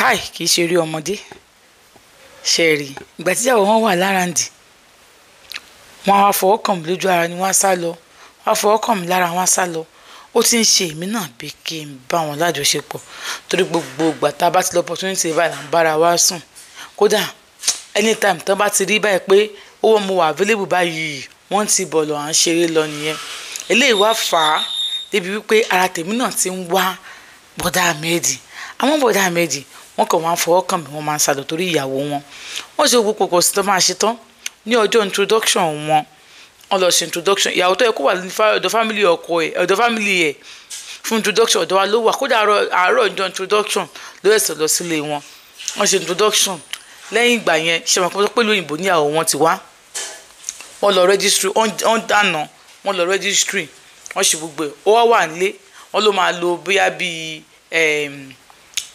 Káì, kì í ṣe eré ọmọdé. Ṣe rí ìgbà tí ìyàwó wọn wà láràǹdì, wọn á fọwọ́ kàn mí lójú ara ni wọ́n á sá lọ, wọ́n á fọwọ́ kàn mí lára, wọ́n á sá lọ. Ó ti ń ṣe èmi náà bí kí n bá wọn lájọṣepọ̀, torí gbogbo ìgbà tá a bá ti lọ opportunity báyìí là ń bára wa sùn. Kódà anytime tán bá ti rí báyìí pé owó mo wà available báyìí, wọ́n ti bọ̀ lọ, à ń ṣeré lọ nìyẹn. Eléyìí wá fà á débi wípé ara tèmi náà ti ń wá bọ́dà Ahmed. Àwọn bọ́dà Ahmed wọ́n kàn máa ń fọwọ́ kàn mí, wọ́n máa ń sálọ torí ìyàwó wọn. Wọ́n ṣe gbogbo kò sí tó máa ṣe tán. Ní ọjọ́ introduction wọn, wọ́n lọ ṣe introduction. Ìyàwó tó yẹ kó wà ní ọ̀dọ̀ family ọkọ ẹ̀, ọ̀dọ̀ family ẹ̀ fún introduction, ọ̀dọ̀ wa ló wà. Kódà àárọ̀ ọjọ́ introduction ló ẹ̀sẹ̀ lọ sílé wọn. Wọ́n ṣe introduction. Lẹ́yìn ìgbà yẹn, ṣe máa kọ́ pé lóyìnbó níyàwó wọn ti wá. Wọ́n lọ registry, wọ́n dáná, wọ́n lọ registry, wọ́n ṣe gbogbo ẹ̀. Ó wá wà nílé, wọ́n ló máa lo bóyá bíi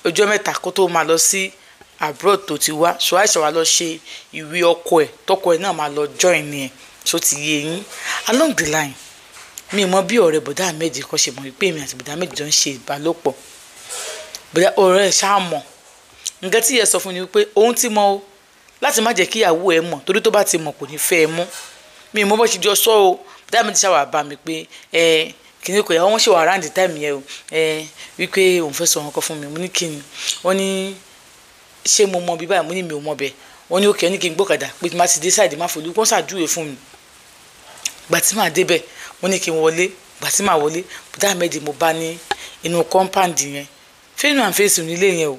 ọjọ́ mẹ́ta kó tó máa lọ sí abroad tó ti wá. So àìsàn wa lọ ṣe ìwé ọkọ ẹ̀, tọkọ ẹ̀ náà máa lọ join ni ẹ̀. So ti yé yín. Along the line, mi mọ bí ọ̀rẹ́ bọ̀dá Ahmed kan ṣe mọ̀ wípé èmi àti bọ̀dá Ahmed jọ ń ṣe ìbálòpọ̀. Bọ̀dá ọ̀rẹ́ ẹ̀ ṣáà mọ̀. Nǹkan tí ìyẹn sọ fún ni wípé òun ti mọ̀ o, láti má jẹ́ kí ìyàwó ẹ̀ mọ̀, torí tó bá ti mọ̀ kò ní fẹ́ ẹ mọ́. Mi mọ bó ṣe jọ sọ o. Bọ̀dá Ahmed ṣáà wá bá mi pé ẹ kìnìún kò yà wọ́n ṣe wà around the time yẹn o, ẹ wípé òun fẹ́ sọ nǹkan fún mi. Mo ní kíni? Wọ́n ní ṣé mo mọ bí báyìí? Mo ní mi ò mọ bẹ́ẹ̀. Wọ́n ní òkè, ní kí n gbọ́kadà pé má ti dé side má folú, wọ́n ṣàjúwe fún mi. Gbà tí màá débẹ̀, wọ́n ní kí n wọlé. Gbà tí màá wọlé, bọ̀dá Ahmed mo bá ní inú compound yẹn, face and face nílé yẹn o.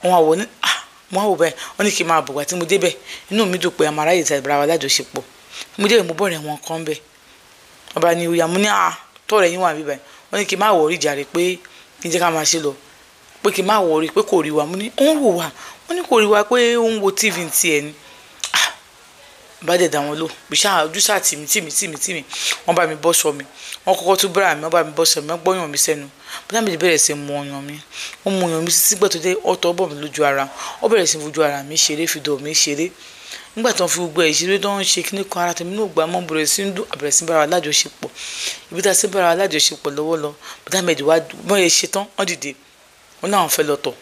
Wọ́n wá wọ ní, ah, mo wá wò báyìí. Wọ́n ní kí n máa bọ̀. Gbà tí mo débẹ̀, inú mi dùn pé a máa ráyè tàbí ara wa lájọṣepọ̀. Mo débẹ̀, mo bọ̀rẹ̀ wọn kan bẹ̀. Wọ́n bá ní oya, mo ní ah, tọ̀rẹ́ yín wà níbí báyìí. Wọ́n ní kí n má worry jàre, pé kí n jẹ́ ká máa ṣe lọ, pé kí n má worry, pé kò rí wa. Mo ní ó ń wò wá. Wọ́n ní kò rí wa, pé ó ń wo TV ti ẹ̀ ni. Ah, bá dẹ̀ dá wọn lò bí ṣáà ojú ṣáà tì mí tì mí tì mí tì mí. Wọ́n bá mi bọ́ sọ mi, wọ́n kọ́kọ́ tún búra mi, wọ́n bá mi bọ́ sọ mi, wọ́n gbọ́yàn mi sẹ́nu. Bọ́dá mi bẹ̀rẹ̀ sí mu ọyàn mi, wọ́n mu ọyàn mi títí gbà tó dé ọ̀tọ̀ bọ̀ mí lójú ara. Ó bẹ̀rẹ̀ sí fojú ara mi ṣeré, fi dọ̀ mi ṣeré. Nígbà tó ń fi gbogbo ẹ̀ ṣeré tó ń ṣe kíní kan, ara tèmi náà gbà mọ́, bẹ̀rẹ̀ sí ń dùn, àbẹ̀rẹ̀ sí bára wa lájọṣepọ̀. Ibi tá a sì bára wa lájọṣepọ̀ lọ́wọ́ lọ, bọ́dá Ahmed wá bọ́n yẹ ṣe tán, wọ́n dìde, wọ́n náà fẹ́ lọ tọ̀,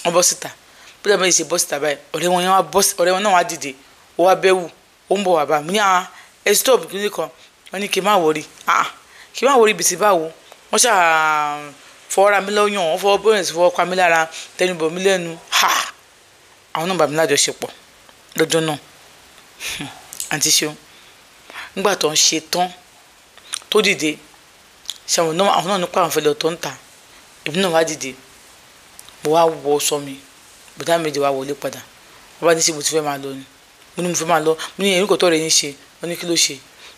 wọ́n bọ́ síta. Bọ́dá Ahmed ṣe bọ́ síta báyìí, ọ̀rẹ́ wọn yẹn wá bọ́, ọ̀rẹ́ wọn náà wá dìde, ó wá bẹ́wù, ó ń bọ̀ wá bá mi ní àwọn ẹ stop kíní kan. Wọ́n ní kí n má worry. Ah, kí n má worry bìtì báwo? Wọ́n ṣáà fọwọ́ ra mi lọ́yàn, wọ́n fọwọ́ bẹ̀rẹ̀ sí fọwọ́ pa mí lára, tẹnubọ̀ mí lẹ́nu. Ha, àwọn náà bá mi lájọṣepọ̀ lọ́jọ́ náà. Àǹtí ṣeun, nígbà tó ń ṣe tán tó dìde, ṣe àwọn náà nípa àwọn fẹ́ lọ tó ń ta. Èmi náà wá dìde, mo wá wọ sọ mi. Bọ̀dá Ahmed wá wọlé padà. Wọ́n bá ní ṣé mo ti fẹ́ máa lọ ni? Mo ní mo fẹ́ máa lọ. Mo ní ẹ̀rí kò tọ́ ọ̀rẹ́ yín ṣe. Wọ́n ní kí ló ṣe?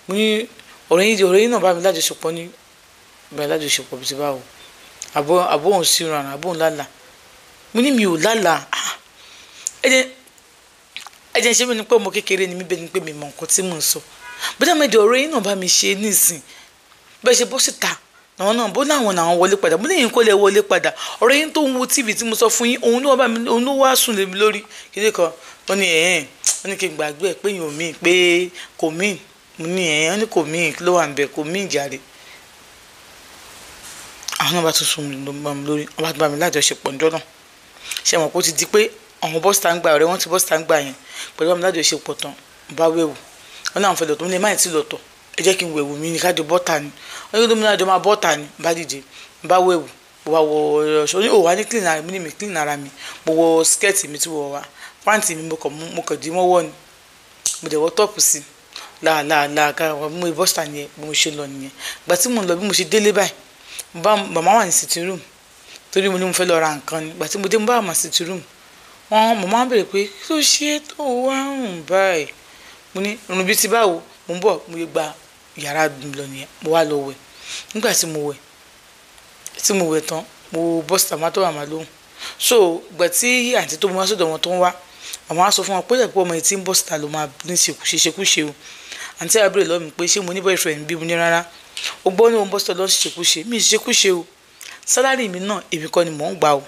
Mo ní ọ̀rẹ́ yín náà bá mi lájọṣepọ̀ ní bá mi lájọṣepọ̀ bí ti báwo. Àbọ̀ òun sí ìrànà, àbọ̀ òun lálàá. Mo ní mi ò lálàá. Ah, ẹ jẹ́ ṣé mi ní pé ọmọ kékeré ni mí bẹ́ẹ̀ ni pé mi mọ nǹkan tí mò ń sọ. Bọ́dá Ahmed, ọ̀rẹ́ yín náà bá mi ṣe nísìn. Bẹ́ẹ̀ ṣe bọ́ síta, àwọn náà bó láwọn làwọn wọlé padà. Mo ní yín kó lè wọlé padà. Ọ̀rẹ́ yín tó ń wo TV tí mo sọ fún yín, òun ló wá bá mi, òun ló wá sùn lé mi lórí. Kíni kan? Wọ́n ní ẹ̀hẹ́n, wọ́n ní kí n gbàgbé ẹ̀ pé yín ò mí, pé kò mí. Mo ní ẹ̀hẹ́n, wọ́n ní kò mí, kí ló wà níbẹ̀, kò mí jàre. Àwọn náà bá tún sùn lé mi lórí, wọ́n bá tún bá mi lájọṣepọ̀ ńjọ́ náà. Ṣé ẹ mọ̀ pé ó ti di pé àwọn bọ́sítà ń gba ọ̀rẹ́ wọn ti bọ́sítà ń gbà yẹn pẹ̀lú bá mi lájọṣepọ̀ tán, mo bá wẹ̀wù. Wọ́n náà fẹ́ lọ tó ní má ì tí lọ tọ̀. Ẹ jẹ́ kí n wẹ̀wù mi ní ká jọ bọ́tà ni. Wọ́n ní kí ló máa bọ́tà ni. Mo bá dìde, mo bá wẹ̀wù, mo bá wọ ọ̀ṣọ́. Ní ò wá ní clean ara mi, ní mi clean ara mi. Mo wọ skirt mi tí mo wọ̀ wá, pant mi mo kàn dí mọ́wọ́ ni. Mo dẹ̀ wọ top sí. Láà láà láà ká mo bọ́sítà ni bí mo ṣe lọ nìyẹn. Ìgbà tí mò ń lọ bí mo ṣe délé báyìí, mo bá màmá wà ní sitting room torí mo ní mo fẹ́ lọ ra nǹkan ni. Ìgbà tí mo dé, mo bá màmá sitting room. Wọ́n màmá ń béèrè pé kí ló ṣe tó wá rùn báyìí? Mo ní rùn bí ti báwo? Mo ń bọ̀, mo gba yàrá mi lọ nìyẹn. Mo wá lọ wẹ̀. Nígbà tí mo wẹ̀, tí mo wẹ̀ tán, mo bọ́ síta, màá tó màmá lóhùn. So ìgbà tí àǹtí tó mú wá sọ́dọ̀ wọn tó ń wá, màmá wá sọ fún wọn pé ìdàpọ̀ ọmọ yìí tí ń bọ́ síta ló máa ní ṣekúṣe o. Àǹtí á béèrè lọ́wọ́ mi pé ṣé mo ní boyfriend bí? Mo ní rárá. Ó gbọ́ ní òun bọ́ síta lọ ṣekúṣe. Mi ò ṣekúṣe o. Salary mi náà èmi kọ́ ni mò ń gbà o.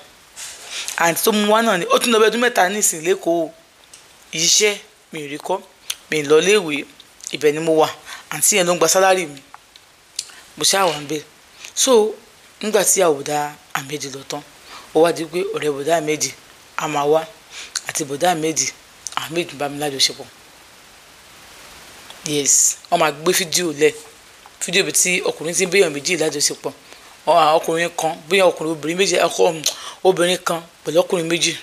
Àǹtí tó mú wá náà ni ó tún lọ bí ọdún mẹ́ta nísìnyí lÉkòó o. Iṣẹ́ mi ò rí kọ́, mi ò lọ ilé ìwé, ibẹ̀ ni mo wà. Àǹtí yẹn ló ń gba salary mi. Mo ṣáà wà níbẹ̀. So nígbà tí àwòdà Ahmed lọ tán, Ó wá di pé ọ̀rẹ́ bọ̀dá méjì a máa wá àti bọ̀dá méjì, àwọn méjì bá mi lájọṣepọ̀. Yes, wọ́n máa gbé fídíò lẹ̀, fídíò bíi tí ọkùnrin ti ń béèyàn méjì lájọṣepọ̀, ọkùnrin kan bóyá ọkùnrin obìnrin méjì, obìnrin kan pẹ̀lú ọkùnrin méjì.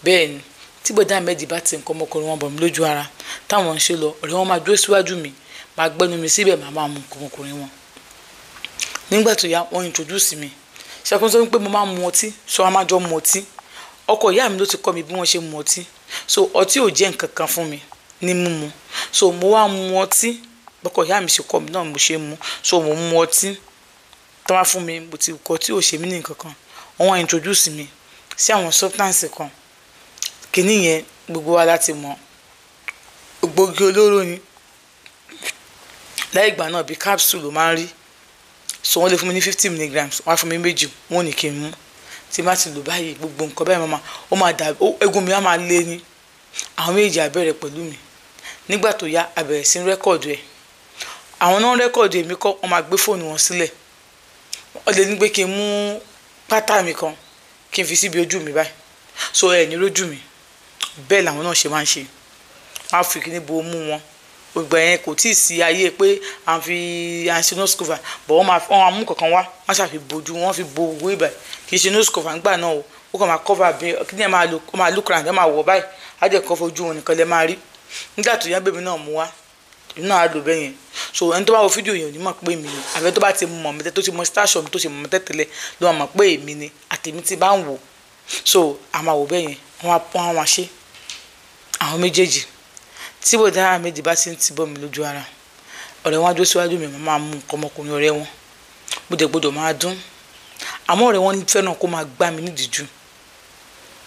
Bẹ́ẹ̀ ni tí bọ̀dá méjì bá ti nǹkan ọmọkùnrin wọn bọ̀ mí lójú ara táwọn ń ṣe lọ, ọ̀rẹ́ wọn máa dúró síwájú mi, máa gbẹ́nu mi síbẹ̀, máa máa mú nǹkan ọmọkùnrin wọn. Nígbà tó yá, wọ́n introduce mi. Ṣàkóso pé mo máa ń mu ọtí, so a máa jọ mu ọtí. Ọkọ ìyá mi ló ti kọ́ mi bí wọ́n ṣe mu ọtí, so ọtí ò jẹ́ nǹkan kan fún mi ní mímu. So mo wá mu ọtí, bọ́kọ ìyá mi ṣe kọ́ mi náà mo ṣe mu. So mo mu ọtí tó wá fún mi, mo ti kọ́ tí ò ṣe mí ní nǹkan kan. Wọ́n wá introduce mi sí àwọn substance kan. Kìíní yẹn gbogbo wa láti mọ̀, ògbógi olóró ni. Láì ìgbà náà bí capsule ló máa ń rí. So wọ́n lè fún mi ní 50 milligrams, wọ́n á fún mi méjì, wọ́n ò ní kí n mú. Tí má ti lò báyìí, gbogbo nǹkan báyìí máa ó máa dà, egun mi á máa lé ní. Àwọn méjì á bẹ̀rẹ̀ pẹ̀lú mi. Nígbà tó yá, a bẹ̀rẹ̀ sí ní record ẹ̀. Àwọn náà ń record èmi kọ́, wọ́n máa gbé fóònù wọn sílẹ̀. Wọ́n lè ní pé kí n mú pátá mi kan, kí n fi síbi ojú mi báyìí. So ẹ ní lójú mi. Bẹ́ẹ̀ làwọn náà ṣe máa ń ṣe. Wọ́n á fi kíní bo mú wọn. Ìgbà yẹn kò tíì sí ayé pé à ń fi à ń ṣe nose cover, but wọ́n máa mú kankan wá, wọ́n ṣàfi bojú, wọ́n fi bo gbogbo ibà. Kì í ṣe nose cover ńgbà náà o. Ó kàn máa cover bí kíní ẹ̀ máa lo, ó máa look round, ẹ̀ máa wọ̀ báyìí. Á jẹ́ cover ojú wọn nìkan lẹ máa rí. Nígbà tó yá, bèbí náà mú wá, èmi náà á lò bẹ́ẹ̀ yẹn. So ẹni tó bá wo fídíò yẹn ò ní mọ̀ pé èmi ni. Àbí ẹni tó bá ti mọ̀ mi, tó ti mọ station mi, tó ti mọ̀ mi tẹ́tẹ́lẹ̀ ló máa mọ̀ pé èmi ni àtèmi tí bá ń wò. So a máa wò bẹ́ẹ̀ yẹn, wọ́n á máa ṣe. Àwọn méjèèjì tí bọ̀dá méjì bá ti ń ti bọ́ mi lójú ara, ọ̀rẹ́ wọn á dúró síwájú mi, màá máa mú nǹkan ọmọkùnrin ọ̀rẹ́ wọn. Mo dẹ̀ gbọdọ̀ máa dún. Àmọ́ ọ̀rẹ́ wọn fẹ́ràn kó máa gbá mi nídìí jù.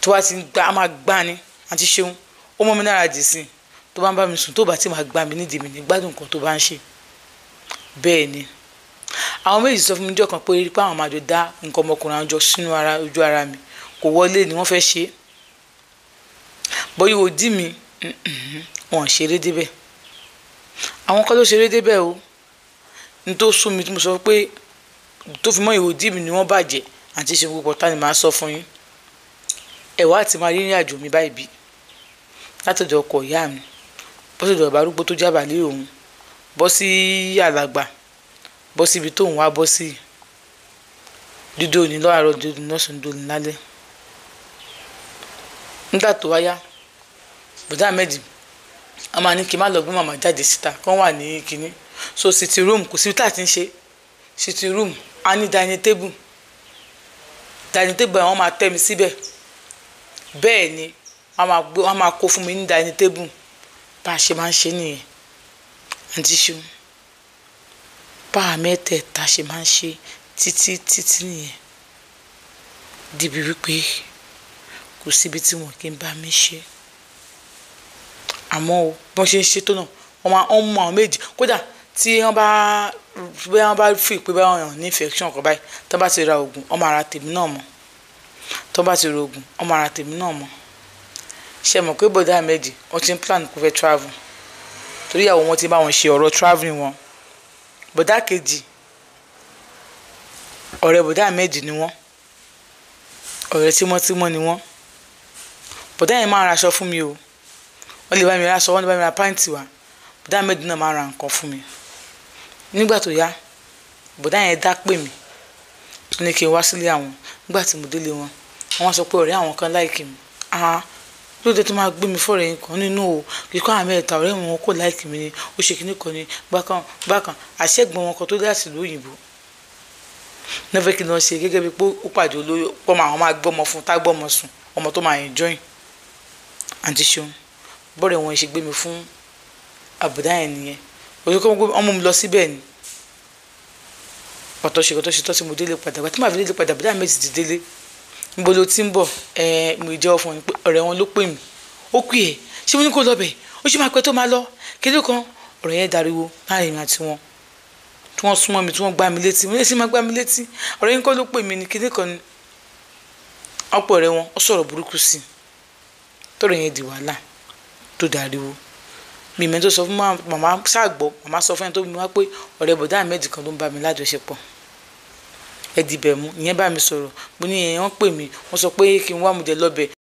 Tó bá ti ń gbá, a máa gbá ni. Àǹtí Ṣeun, ó mọ́ mi lára dì sí. Tó bá ń bá mi sùn, tó bá ti máa gbá mi nídìí, mi ní gbádùn nǹkan tó bá ń ṣe. Bẹ́ẹ̀ ni. Àwọn méjì sọ fún mi ní ọjọ́ kan pé àwọn máa jọ dá nǹkan ọmọkùnrin àwọn jọ sínú ara ojú ara mi. Kò wọlé ni wọ́n fẹ́ ṣe. Bọ́yá òdí mi, wọn ò ṣeré débẹ̀. Àwọn kan ló ṣeré débẹ̀ o. Ní tó sún mi tí mo sọ pé tó fi mọ́ ìwòdí mi ni wọ́n bàjẹ́. Àǹtí Ṣeun, gbogbo ọ̀tá ni màá sọ fún yín. Ẹ̀wá àti máa rí ìrìn àjò mi báyìí bí. Látọ̀dọ̀ ọkọ ìyá mi, bọ́ sọ́dọ̀ bàbá arúgbó tó jábàálẹ̀ òun, bọ́ sí alàgbà, bọ́ sí ibi tó ń wá bọ́ sí. Dídó ni láàárọ̀, dídó ni lọ́sàn-án, dídó ni lálẹ́. Nígbà tó wá yá, bọ̀dá méjì, wọ́n máa ní kí n má lọ gbé màmá jáde síta, kí wọ́n wà ní kíní. So sitting room, kò síbi tí a ti ń ṣe. Sitting room, a ní dining table. Dining table wọ́n máa tẹ́ mi síbẹ̀. Bẹ́ẹ̀ ni wọ́n máa gbé, wọ́n máa kó fún mi ní dining table. Bá ṣe máa ń ṣe nìyẹn. Àǹtí Ṣeun, bá mẹ́tẹ̀ẹ̀ta ṣe máa ń ṣe títí títí nìyẹn. Débi wípé kò síbi tí wọ́n kì í bá mi ṣe. Àmọ́ o, bí wọ́n ṣe ń ṣe tó náà, wọ́n máa ń mú àwọn méjì. Kódà tí wọ́n bá, bóyá wọ́n bá fi pé bóyá wọ́n ní infection kan báyìí, tí wọ́n bá ti ra òògùn, wọ́n máa ra tèmi náà mọ́. Tí wọ́n bá ti ra òògùn, wọ́n máa ra tèmi náà mọ́. Ṣé ẹ mọ̀ pé bọ̀dá méjì wọ́n ti ń plan kó fẹ́ travel? Torí ìyàwó wọn ti bá wọn ṣe ọ̀rọ̀ travelling wọn. Bọ̀dá kejì, ọ̀rẹ́ bọ̀dá méjì ni wọ́n. Ọ̀rẹ́ tímọ́tímọ́ ni wọ́n. Bọ̀dá yẹn máa ń ra aṣọ fún mi o. Wọ́n lè bá mi ra aṣọ, wọ́n lè bá mi ra pant wá. Bọ̀dá méjì náà máa ń ra nǹkan fún mi. Nígbà tó yá, bọ̀dá yẹn dá pè mí. Ó ní kí n wá sílé àwọn. Nígbà tí mo délé wọn, wọ́n wá sọ pé ọ̀rẹ́ àwọn kan like mi. Ah, lóde tó máa gbé mi fọ́rẹ̀ yín kan nínú o. Kì í kọ́ àwọn mẹ́ta ọ̀rẹ́ wọn kò like mi ni. Ó ṣe kíní kan ni. Bákan bákan. Àṣẹ́gbọ́n wọn kan tó dé láti ìlú òyìnbó. Náà fẹ́ kí n lọ ṣe gẹ́gẹ́ bí pé ó pàdé olóyún, pé àwọn máa gbé ọmọ fún, tá gbé ọmọ sùn, ọmọ tó máa enjoy. Àǹtí Ṣeun, bọ́ọ̀rẹ́ wọn ṣe gbé mi fún àbùdá yẹn nìyẹn. Òye kọ́ wọ́n mú mi lọ síbẹ̀ ni. Pàtó ṣe kọ́tọ́ ṣe tọ́ tí mo délé padà. Ìgbà tí màá fi délé padà, bọ̀dá méjì ti délé. Níbo lo ti ń bọ̀? Mo jẹ́wọ́ fún wọn pé ọ̀rẹ́ wọn ló pè mí. Ó pè ẹ́, ṣé mo ní kó lọ bẹ̀? Ó ṣì máa pẹ́ tó máa lọ. Kíni kan? Ọ̀rọ̀ yẹn dariwo láàrin èmi àti wọn. Tí wọ́n súnmọ́ mi, tí wọ́n gbá mi létí. Mo ní ṣé máa gbá mi létí? Ọ̀rẹ́ yín kọ́ ló pè mí ní kíni kan ni. Ọ̀pọ̀ ọ̀rẹ́ wọn, ó sọ̀rọ̀ burúkú sí i. Tọ́rọ̀ yẹn di wàhálà tó dariwo. Mi mẹ́ni tó sọ fún màmá ṣáà gbọ́, màmá sọ fún ẹni tó bí mi wá pé ọ̀rẹ́ bọ̀dá méjì kan ló ń bá mi lájọṣepọ̀. Ẹ dìbẹ̀ mú. Ìyẹn bá mi sọ̀rọ̀. Mo ní ẹ̀, wọ́n pè mí, wọ́n sọ pé kí n wá, mo dẹ̀ lọ bẹ̀.